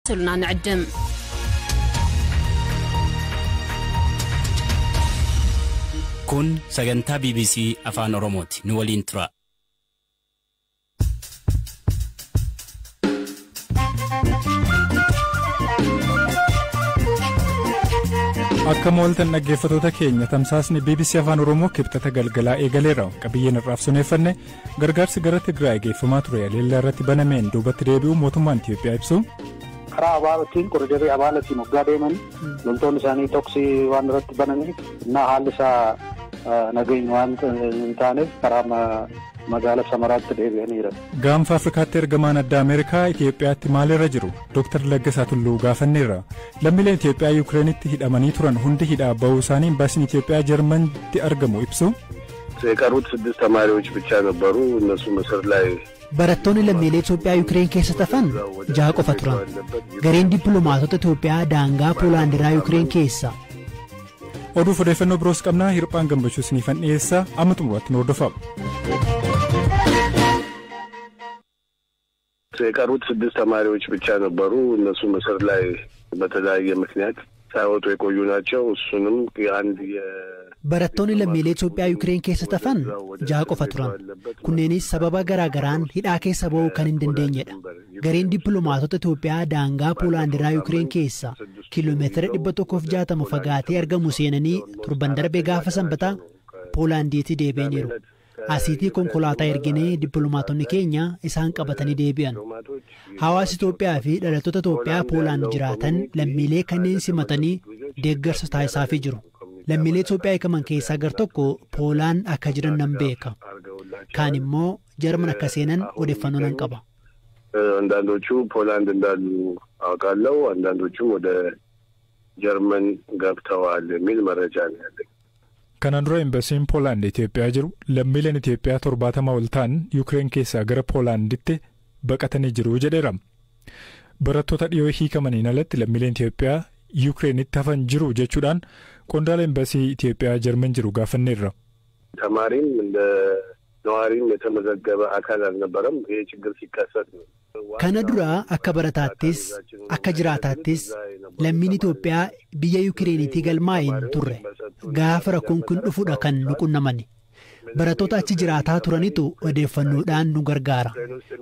ክትከታተሉና ንዕድም። Kun sagantaa BBC Afaan Oromooti. Nu waliin tura. Akka mooltan dhaggeeffatoota keenya, tamsaasni BBC Afaan Oromoo Kibxata galgalaa eegaleera. Qabiyyeen irraaf soneeffanne: gargaarsi gara Tigraay geeffamaa ture haleellaa irratti banameen duubatti deebi'uu mootummaan Itiyoophiyaa ibsu. Karaa Abaalatiin, koriidarii Abaalatiin waggaa deeman loltoonni isaanii toksii waan irratti bananiif na haalli isaa nageenya waan hin taaneef karaa magaala Samaraatti deebi'aniiru. Gaanfa Afrikaatti ergamaan addaa Ameerikaa Itiyoophiyaatti maalirra jiru? Dr. Laggasaa Tulluu gaafanneerra. Lammiileen Itiyoophiyaa Yukireenitti hidhamanii turan hundi hidhaa bahuu isaanii imbaasiin Itiyoophiyaa Jarmanitti argamu ibsu. የቀሩት ስድስት ተማሪዎች ብቻ ነበሩ። እነሱ እስር ላይ Barattoonni lammiilee Itoophiyaa Yukireen keessa hafan jaha qofa turan. Gareen dippiloomaatota Itoophiyaa daangaa Poolaandiraa Yukireen keessa Oduuf odeeffannoo biroos qabnaa, Hirphaan Gammachuu isiniifan dhiyeessa, amma xumuraatti nu hordofaa. የቀሩት ስድስት ተማሪዎች ብቻ ነበሩ። እነሱ እስር ላይ በተለያየ ምክንያት ሳይወጡ የቆዩ ናቸው። እሱንም አንድ Barattoonni lammiilee Itoophiyaa Yukireen keessa hafan jaha qofa turan. Kunneenis sababa garaa garaan hidhaa keessa ba'uu kan hin dandeenyedha. Gareen dippiloomaatota Itoophiyaa daangaa Poolaandiraa Yukireen keessa kiiloomeetira 160 fagaatee argamu seenanii torban darbe gaafa Sanbataa Poolaandiitti deebi'aniiru. Asiitii konkolaataa erginee dippiloomaatonni keenya isaan qabatanii deebi'an. Hawaasa Itoophiyaa fi dhalattoota Itoophiyaa Poolaand jiraatan lammiilee kanneen simatanii deeggarsa taasisaafii jiru. Lammiilee Itoophiyaa hiikaman keessaa gar tokko Poolaan akka jiran nan beeka. Kaan immoo Jarman akka seenan odeeffannoo nan qaba. አንዳንዶቹ ፖላንድ እንዳሉ አውቃለሁ፣ አንዳንዶቹም ወደ ጀርመን ገብተዋል የሚል መረጃ ነው ያለኝ። Kanaan dura imbasiin Poolaand Itiyoophiyaa jiru lammiileen Itiyoophiyaa 70 ol ta'an Yukireen keessaa gara Poolaanditti baqatanii jiru jedheera. Barattoota dhiyoo hiikamaniin alatti lammiileen Itiyoophiyaa Yukireenitti hafan jiru jechuudhaan qondaala imbasii Itiyoophiyaa Jarman jiru gaafanneerra. ተማሪም እንደ ነዋሪም የተመዘገበ አካል አልነበረም። ይሄ ችግር ሲከሰት ነው። Kana dura akka barataattis akka jiraataattis lammiin Itoophiyaa biyya Yukireenitti galmaa'e hin turre. Gaafa rakkoon kun dhufudha kan nu qunnamani. Barattoota achi jiraataa turanitu odeeffannoodhaan nu gargaara.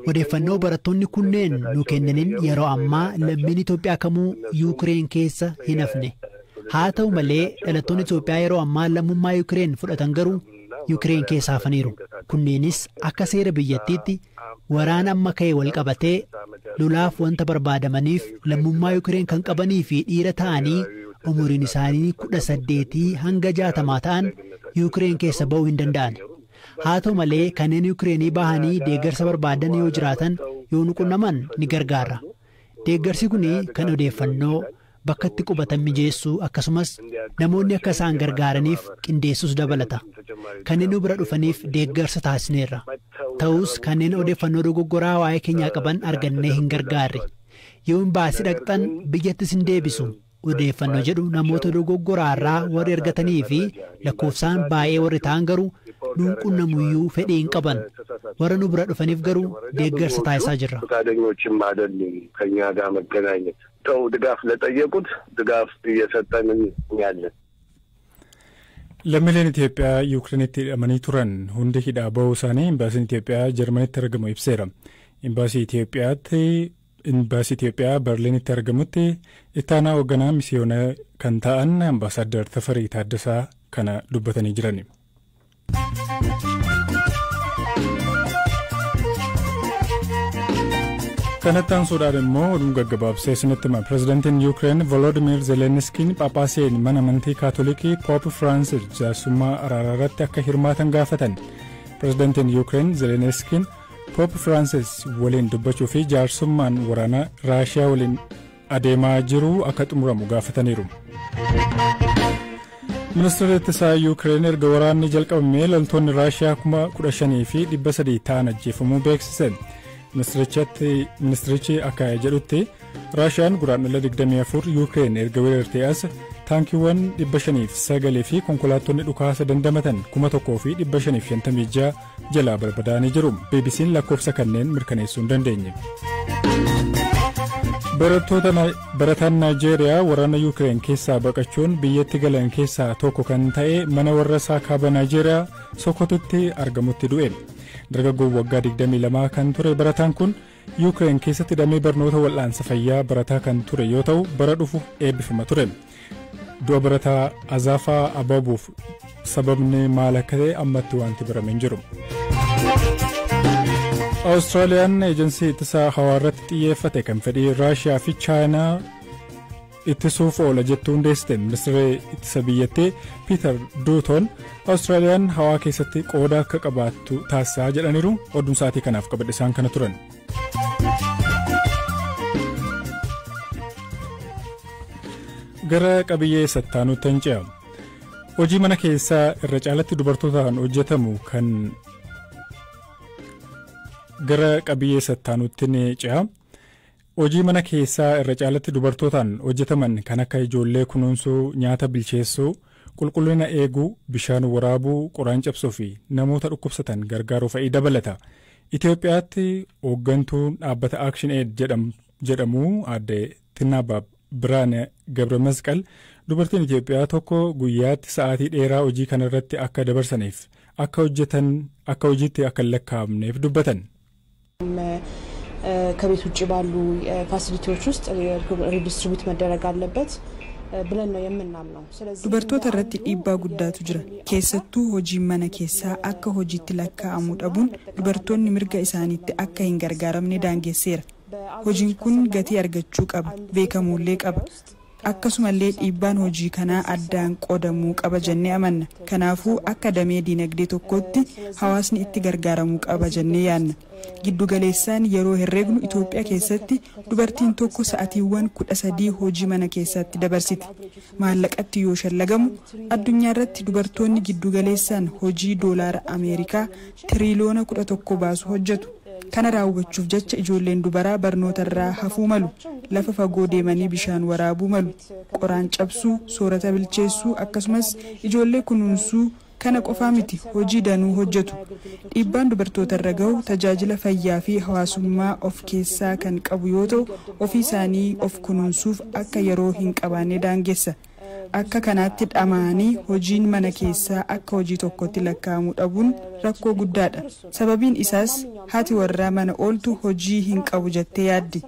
Odeeffannoo barattoonni kunneen nu kennaniin yeroo ammaa lammiin Itoophiyaa kamuu Yukireen keessa hin hafne. Haa ta'u malee, dhalattoonni Itoophiyaa yeroo ammaa lammummaa Yukireen fudhatan garuu Yukireen keessa hafaniiru. Kunneenis akka seera biyyattiitti waraana amma ka'e wal qabatee lolaaf wanta barbaadamaniif lammummaa Yukireen kan qabanii fi dhiira ta'anii umuriin isaanii 18 hanga 60 ta'an Yukireen keessa ba'uu hin danda'an. Haa ta'u malee, kanneen Yukireenii bahanii deeggarsa barbaadan yoo jiraatan, yoo nu qunnaman ni gargaara. Deeggarsi kun kan odeeffannoo, bakka itti qubatan mijeessuu, akkasumas namoonni akka isaan gargaaraniif qindeessuus dabalata. Kanneen nu bira dhufaniif deeggarsa taasisneerra. Ta'us kanneen odeeffannoo dogoggoraa waa'ee keenyaa qaban argannee hin gargaarre. Yoo imbaasii dhaqxan biyyattis hin deebisu odeeffannoo jedhu namoota dogoggoraarraa warri ergatanii fi lakkoofsaan baay'ee warri ta'an garuu nuun qunnamuyyuu fedhii hin qaban. Warra nu bira dhufaniif garuu deeggarsa taasisaa jirra. ፈቃደኞችም አይደሉም ከኛ ጋር መገናኘት። ተው ድጋፍ ለጠየቁት ድጋፍ እየሰጠን ያለን። Lammiileen Itiyoophiyaa Yukireenitti hidhamanii turan hundi hidhaa bahuu isaanii imbaasiin Itiyoophiyaa Jarmanitti argamu ibseera. Imbaasii Itiyoophiyaatti Imbaasii Itiyoophiyaa Berliinitti argamutti ittaanaa hoogganaa misiyoona kan ta'an Ambaasaadder Tafarii Taaddasaa kana dubbatanii jiran. Kanatti aansuudhaan immoo oduu gaggabaabsee isinitti hima. Pirezidaantiin Yuukireen Volodimir Zelenskiin Phaaphaaseen mana amantii Kaatolikii Poop Firaansis jaarsummaa araaraa irratti akka hirmaatan gaafatan. Pirezidaantiin Yuukireen Zelenskiin Poop Firaansis waliin dubbachuu fi jaarsummaan waraana Raashiyaa waliin adeemaa jiru akka xumuramu gaafataniiru. Ministeerri ittisaa Yuukireen erga waraanni jalqabamee loltoonni Raashiyaa 15,300 ta'an ajjeefamuu beeksise. Ministerichi akka jedhutti Raashiyaan Guraandhala 24 Yuukireen erga weerartee as taankiiwwan 509 fi konkolaattonni dhukaasa dandamatan 1556 jalaa barbadaa'anii jiru. BBC'n lakkoofsa kanneen mirkaneessuu hin dandeenye. Barataan Naayijeeriyaa waraana Yuukireen keessaa baqachuun biyyatti galan keessaa tokko kan ta'e mana warra isaa kaaba Naayijeeriyaa Sokototti argamutti du'e. Dargaggoon waggaa 22 kan ture barataan kun Yuukireen keessatti damee barnoota wal'aansa fayyaa barataa kan ture yoo ta'u, bara dhufu eebbifama ture. Du'a barataa Azaafaa Ababuuf sababni maal akka ta'e ammatti wanti barame hin jiru. Awustiraaliyaan eejensii ittisaa hawaa irratti xiyyeeffate kan fedhii Raashiyaa fi Chaayinaa ittisuuf oola jettuu hundeessite. Ministeerri ittisa biyyattii Piiter Duutoon Awustiraaliyaan hawaa keessatti qooda akka qabaattu taasisaa jedhaniiru. Oduun sa'aatii kanaaf qabadhe isaan kana turan. Gara qabiyyee sattaanutti hin ce'amu. Hojii mana keessaa irra caalatti dubartootaan hojjetamu kan gara qabiyyee sattaanutti ni ce'a. Hojii mana keessaa irra caalatti dubartootaan hojjetaman kan akka ijoollee kunuunsuu, nyaata bilcheessuu, qulqullina eeguu, bishaan waraabuu, qoraan cabsuu fi namoota dhukkubsatan gargaaruu fa'i dabalata. Itoophiyaatti hooggantuun dhaabbata Action Aid jedhamu aadde Tinnaabaa Birhaane Gabra Masqal dubartiin Itoophiyaa tokko guyyaatti sa'aatii dheeraa hojii kanarratti akka dabarsaniif akka hojjetan akka hojiitti akka hin lakkaa'amneef dubbatan. ከቤት ውጭ ባሉ facility ዎች ውስጥ redistribute መደረግ አለበት ብለን ነው የምናምነው። ስለዚህ Dubartoota irratti dhiibbaa guddaatu jira. Keessattuu hojiin mana keessaa akka hojiitti lakkaa'amuu dhabuun dubartoonni mirga isaaniitti akka hin gargaaramne daangesseera. Hojiin kun gatii argachuu qaba, beekamuullee qaba. Akkasumallee dhiibbaan hojii kanaa addaan qoodamuu qaba jennee amanna. Kanaafuu akka damee diinagdee tokkootti hawaasni itti gargaaramuu qaba jennee yaadna. Giddugaleessaan yeroo herreegnu Itoophiyaa keessatti dubartiin tokko sa'atiiwwan 13 hojii mana keessatti dabarsiti. Maallaqatti yoo shallagamu, addunyaa irratti dubartoonni giddugaleessaan hojii doolaara Ameerikaa tiriiliyoona 11 baasu hojjetu. Kana raawwachuuf jecha ijoolleen dubaraa barnoota irraa hafuu malu, lafa fagoo deemanii bishaan waraabuu malu, qoraan cabsuu, soorata bilcheessuu, akkasumas ijoollee kunuunsuu. Kana qofaa miti, hojii danuu hojjetu. Dhiibbaan dubartoota irra gahu tajaajila fayyaa fi hawaasummaa of keessaa kan qabu yoo ta'u, ofii isaanii of kunuunsuuf akka yeroo hin qabaanne daangessa. Akka kanaatti dhama'anii hojiin mana keessaa akka hojii tokkotti lakkaa'amuu dhabuun rakkoo guddaadha. Sababiin isaas haati warraa mana ooltu hojii hin qabu jettee yaaddi.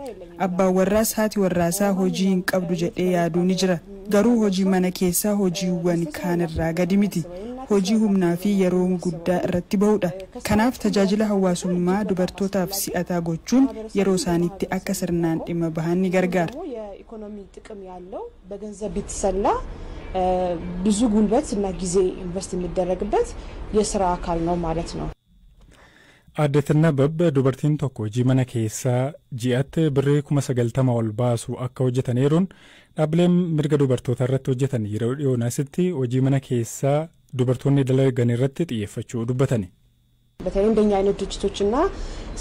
Abbaan warraas haati warraasaa hojii hin qabdu jedhee yaaduu ni jira. Garuu hojii mana keessaa hojiiwwan kaan irraa gadi miti. Hojii humnaa fi yeroo guddaa irratti bahudha. Kanaaf tajaajila hawaasummaa dubartootaaf si'ataa gochuun yeroo isaaniitti akka sirnaan dhimma bahan ni gargaara. የኢኮኖሚ ጥቅም ያለው፣ በገንዘብ ቢተሰላ ብዙ ጉልበት እና ጊዜ invest የሚደረግበት የስራ አካል ነው ማለት ነው። Aadde Tinnabab dubartiin tokko hojii mana keessaa ji'atti birrii 90,000 ol baasu akka hojjetan eeruun, dhaabbileen mirga dubartootaa irratti hojjetan yeroo dhiyoon asitti hojii mana keessaa dubartoonni dalagan irratti xiyyeeffachuu dubbatani. በተለይ እንደኛ አይነት ድርጅቶችና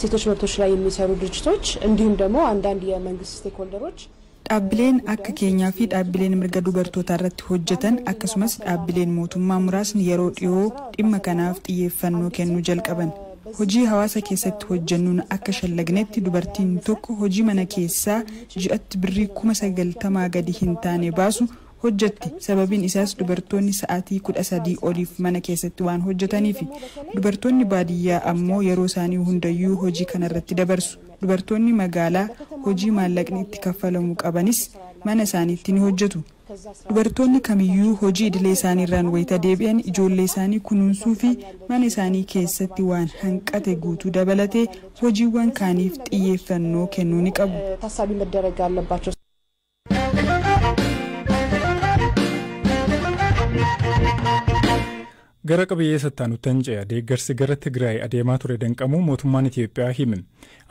ሴቶች መብቶች ላይ የሚሰሩ ድርጅቶች እንዲሁም ደግሞ አንዳንድ የመንግስት stakeholder ኦች Dhaabbileen akka keenyaa fi dhaabbileen mirga dubartootaa irratti hojjetan, akkasumas dhaabbileen mootummaa muraasni yeroo dhiyoo dhimma kanaaf xiyyeeffannoo kennuu jalqaban. Hojii hawaasa keessatti hojjennuun akka shallagnetti, dubartiin tokko hojii mana keessaa ji'atti birrii 90,000 gadi hin taane baasu hojjetti. Sababiin isaas dubartoonni sa'aatii 13 oliif mana keessatti waan hojjetaniif. Dubartoonni baadiyyaa ammoo yeroo isaanii hundayyuu hojii kanarratti dabarsu. Dubartoonni magaalaa hojii maallaqni itti kaffalamu qabanis mana isaaniitti ni hojjetu. Dubartoonni kamiyyuu hojii idilee isaaniirraan wayita deebi'an ijoollee isaanii kunuunsuu fi mana isaanii keessatti waan hanqate guutuu dabalatee hojiiwwan kaaniif xiyyeeffannoo kennuu ni qabu. ታሳቢ መደረግ አለባቸው። Gara qabiyyee sattaanutti ce'a. Deeggarsi gara Tigraay adeemaa ture danqamuu mootummaan Itoophiyaa hime.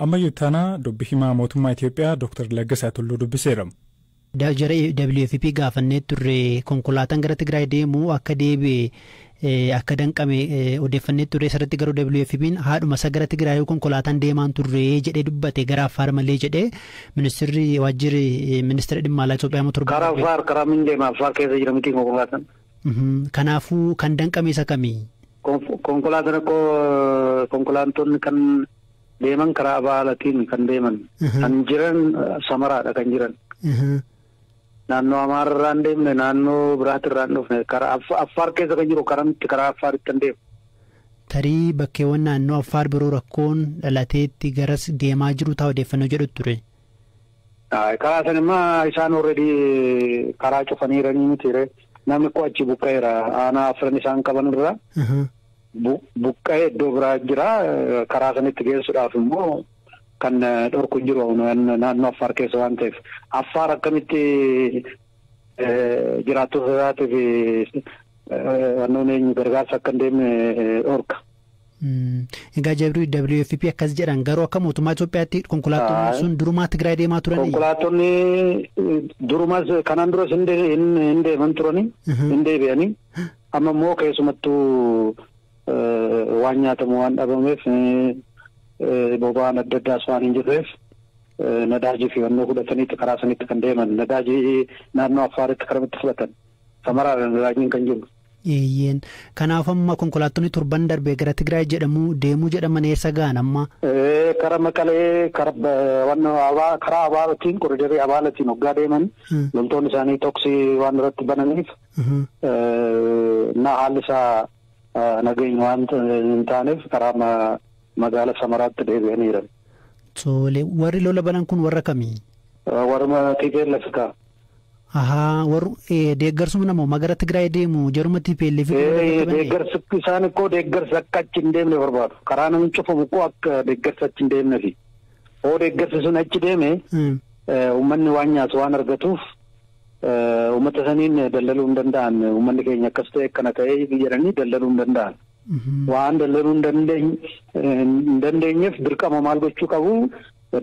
Ammayyuu taanaa dubbi himaa mootummaa Itoophiyaa Dr. Laggasaa Tulluu dubbiseera. Jara WFP gaafannee turre. Konkolaataan gara Tigraay deemu akka deebi'e, akka danqame odeeffannee turre. Asirratti garuu WFP'n haadhuma isa gara Tigraay konkolaataan deemaan turre jedhee dubbate, gara Affaar malee jedhee ministeerri waajjirri ministeera dhimma alaa Itoophiyaa immoo torba. Karaa Affaar, karaa min deema? Affaar keessa jira miti konkolaataan. Kanaafuu kan danqame isa kamii? Konkolaataan akkoo konkolaattonni kan Deeman karaa Abaalatiin kan deeman. Kan jiran Samaraadha kan jiran. Naannoo Amaararraa hin deemne, naannoo biraatirraa hin dhufne, karaa Affaar keessa kan jiru karamitti karaa Affaaritti kan deemu. Tarii bakkeewwan naannoo Affaar biroo rakkoon dhalateetti garas deemaa jiru ta'a odeeffannoo jedhu ture. Karaa san immoo isaan already karaa cufaniiranii miti, namni koo achi buqqa'eera, aanaa afran isaan qaban irraa. Buqqa'ee iddoo biraa jira. Karaa sanitti geessuudhaaf immoo kan dhorku hin jiru naannoo Affaar keessa waan ta'eef. Affaar akkamitti jiraattota isaatiif wannoon eenyu gargaarsa akka hin deemne dhorka? Egaa jabrii WFP akkas jedhan, garuu akka mootummaa Itoophiyaatti konkolaattonni sun durumaa Tigraay deemaa turan. Konkolaattonni durumas kanaan duras hin deeman turani, hin deebi'anii, amma immoo keessumattuu waan nyaatamu waan dhabameef, boba'aan adda addaas waan hin jirreef, nadaajii fi wannoo fudhataniitti karaa sanitti kan deeman. Nadaajii naannoo Affaaritti karamitti fudhatan? Samaraadha nadaajiin kan jiru. Eeyyeen, kanaaf amma konkolaattonni torban darbee gara Tigraay jedhamu deemuu jedhaman eessa ga'an amma? Kara Maqalee, karaa Abaalatiin, koriidarii Abaalatiin hoggaa deeman loltoonni isaanii toksii waan irratti bananiif na haalli isaa nageenya waan hin taaneef karaa magaala Samaraatti deebi'aniiran. Tole, warri lola banan kun warra kamii? Warra TPLF ta'a. Ahaa, warri deeggarsuma namooma gara Tigraay deemu jaruma TPLF. Deeggarsi isaan ikkoo deeggarsa akka achi hin deemne barbaadu. Karaa namni cufamu ikkoo akka deeggarsa achi hin deemnefi. Hoo deeggarsi sun achi deeme, uummanni waan nyaatu waan argatuuf, uummata saniin daldaluu hin danda'an. Uummanni keenya akkas ta'e, akkana ta'e jedhanii daldaluu hin danda'an. Waan daldaluu hin dandeenyeef dirqama maal gochuu qabu?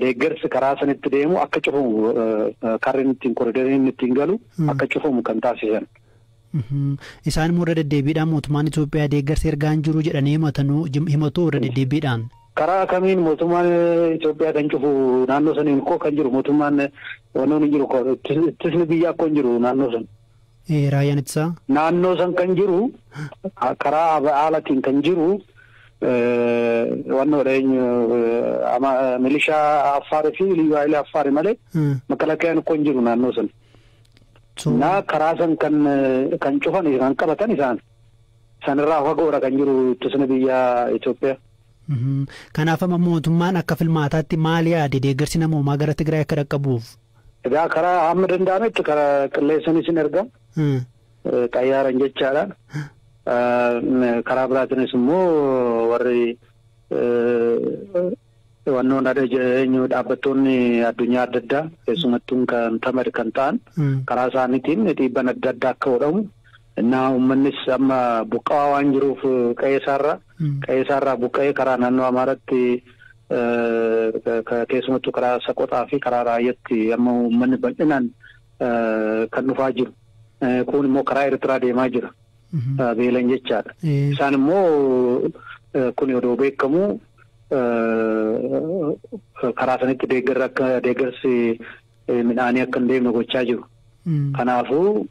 Deeggarsi karaa sanitti deemu akka cufamu, karri ittiin koridariin ittiin galu akka cufamu kan taasisan. Isaan immoo irra deddeebiidhaan mootummaan Itoophiyaa deeggarsa ergaa hin jiru jedhanii himatu irra deddeebiidhaan. Karaa kamiin mootummaan Itoophiyaa kan cufu? Naannoo saniin koo kan jiru mootummaan wannoon hin jiru, ittisni biyyaa akkoo hin jiru naannoo san. Raayyaan ittisaa. Naannoo san kan jiru karaa haalatiin kan jiru wannoodha, eenyu, milishaa Affaarii fi liyyuu hayilee Affaarii malee makalakayaan akkoo hin jiru naannoo san. Na karaa san kan cufan, kan qabatan isaan. Sanirraa fagoodha kan jiru ittisni biyya Itoophiyaa. Kanaaf amma mootummaan akka filmaataatti maal yaade deeggarsi namoomaa gara Tigraay akka dhaqqabuuf? Egaa karaa hamma danda'ametti karaa qilleensanis hin erga. Xayyaaran jechaadha. Karaa biraatiinis immoo warri wannoon eenyu dhaabbattoonni addunyaa adda addaa, keessumattuu kan tamad kan ta'an, karaa isaaniitiin dhiibban adda addaa akka godhamu. Innaa uummannis amma buqqa'aa waan jiruuf qe'ee isaarraa buqqa'ee karaa naannoo Amaaraatti, keessumattuu karaa Saqoxaa fi karaa Raayyaatti amma uummanni bal'inaan kan dhufaa jiru. Kun immoo karaa Eertiraa deemaa jira. Beelan jechaadha. Isaan immoo kun odoo beekamu karaa sanitti deeggarra akka deeggarsi midhaanii akka hin deemne gochaa jiru. Kanaafuu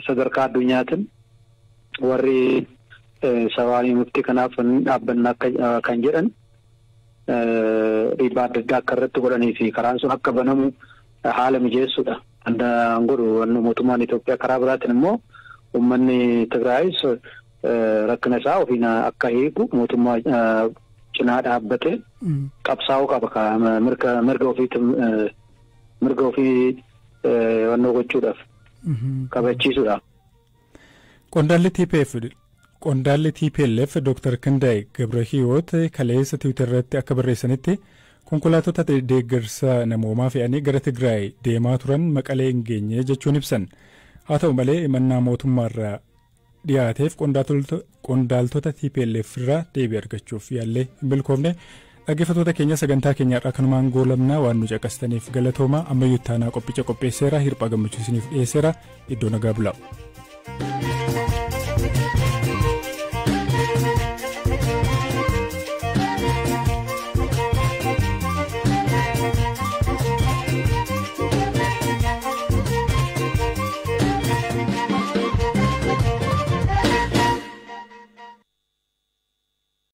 sadarkaa addunyaatiin warri sabaanii murtii kanaaf dhaabbanna akka kan jedhan dhiibbaa adda addaa akka irratti godhanii fi karaan sun akka banamu haala mijeessuudha. Kan godhu mootummaan Itoophiyaa. Karaa biraatiin immoo uummanni Tigraayis rakkina isaa ofiin akka hiiku mootummaa cinaa dhaabbate qabsaa'uu qaba mirga ofii wannoo gochuudhaaf, kabachiisuudhaaf. Qondaalli TPLF Dr. Kindaay Gabrahiwoot kaleessa Tiwiitar irratti akka barreessanitti, konkolaattota deeggarsa namoomaa fe'anii gara Tigraay deemaa turan Maqalee hin geenye jechuun ibsan. Haa ta'u malee, himannaa mootummaarraa dhiyaateef qondaaltota TPLF irraa deebii argachuuf yaallee hin milkoofne. Dhaggeeffattoota keenya, sagantaa keenya irraa kanumaan goolabnaa. Waan nu caqastaniif galatooma. Ammayyuu ittaanaa qophicha qopheesseera, Hirphaa Gammachuu isiniif dhiyeesseera. Iddoo nagaa bulaa.